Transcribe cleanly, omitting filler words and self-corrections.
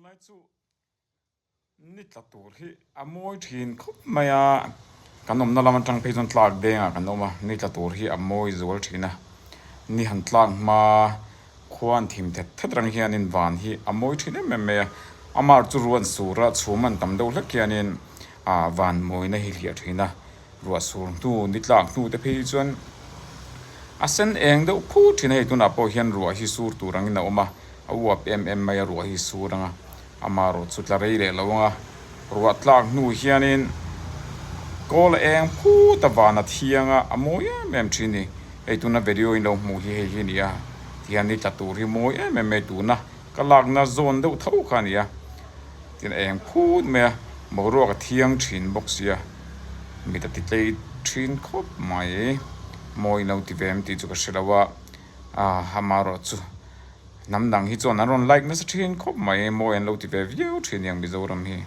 Tunlai chu ni tla tur hi a mawi thin khawp mai a, kan awmna lam atang phei chuan tlak dengah kan awm a, ni tla tur hi a mawi zual thin a, ni han tlak hma khua an thim thet thet rang hianin van hi a mawi thin em em mai a, amah chu ruan sur a chhum an tam deuh hlek hianin ah van mawina hi hliah thin a. Ruah sur hnu ni tlak hnu te phei hi chuan a sen eng deuh phut thin a hei tunah pawh hian ruah hi sur tur angin a awm a, a uap em em mai a ruah hi sur anga amaherawh chu tla rei leh lo anga ruah tlak hnu hianin kawl a eng phut a van a thiang a a mawi em em thin a ni hei tuna video in lo hmuh hi hei hi a ni a tihian ni tla tur hi mawi em em mai tuna Ka lakna zawn deuh tho kha a ni a, tin a eng phut mai a, boruak a thiang thin bawk sia, mit a ti tlei thin khawp mai, mawi lo ti ve em tih chu ka hre lo a, ah amaherawhchu hnam dang hi chuan an rawn like nasa thin khawp mai, mawi an lo ti ve viau thin ang Mizoram hi.